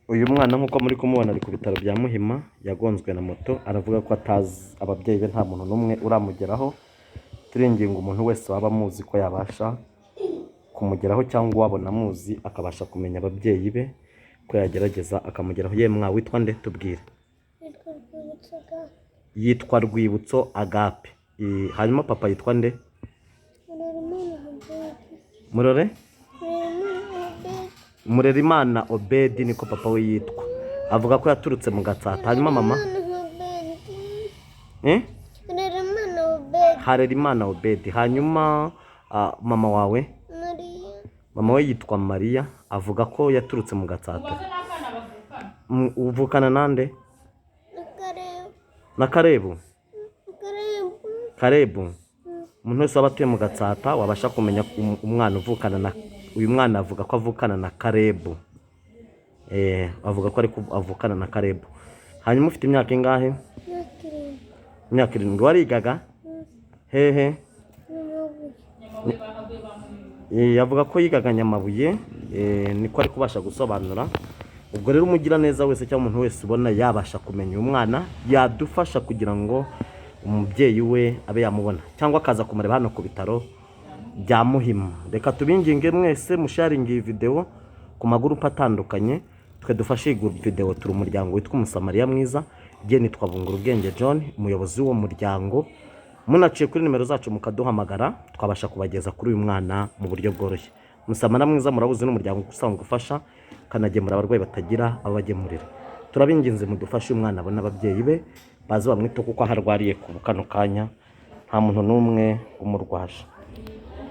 Uyu mwana nk'uko muri kumubona ari ku bitaro bya Muhima, yagonzwe na moto, aravuga ko atazi ababyeyi be, nta muntu n'umwe uramugeraho. Turinginga umuntu wese waba amuzi ko yabasha kumugeraho cyangwa uwabona amuzi akabasha kumenya ababyeyi be, ko yagerageza akamugeraho. Ye mwa, witwa nde? Tubwire. Yitwa Rwibutso Agape. Yitwa Rwibutso Agape. Hanyuma papa yitwa nde? Murerimana Obedi. Murore? Murerimana Obedi. Murerimana Obedi niko papa we yitwa. Avuga ko yaturutse mu Gatsata. Hanyuma mama? Murerimana Obedi. Eh? Murerimana Obedi. Harerimana Obedi. Hanyuma mama wawe? Mariya. Mama we yitwa Mariya, avuga ko yaturutse mu Gatsata. Uvukana nande? Na Karebu. Na Karebu? Karebu. Karebu. Umuntu wese waba atuye mu Gatsata wabasha kumenya umwana uvukana na uyu mwana, avuga ko avukana na Karebu. Avuga ko ariko avukana na Karebu. Hanyuma ufite imyaka ingahe? Imyaka 7. Imyaka 7. Warigaga hehe? Nyamabuye. Avuga ko yigaga Nyamabuye, niko ari kubasha gusobanura. Ubwo rero umugiraneza wese cyangwa umuntu wese ubona yabasha kumenya uyu mwana yadufasha kugira ngo umubyeyi we abe yamubona cyangwa akaza kumureba hano ku bitaro bya Muhima. Reka tubinginge mwese musharinge iyi videwo ku magurupe atandukanye, twe dufashe iyi videwo. Turi umuryango witwa Umusamariya Mwiza. Jye nitwa Bungura Ubwenge John, umuyobozi w'uwo muryango. Munaciye kuri nimero zacu mukaduhamagara, twabasha kubageza kuri uyu mwana mu buryo bworoshye. Umusamariya Mwiza murabuzi, n'umuryango usanzwe ufasha ukanagemura abarwayi batagira ababagemurira. Turabinginze mudufashe uyu mwana abone ababyeyi be, baze bamwite, kuko aho arwariye ku kano kanya nta muntu n'umwe umurwaje.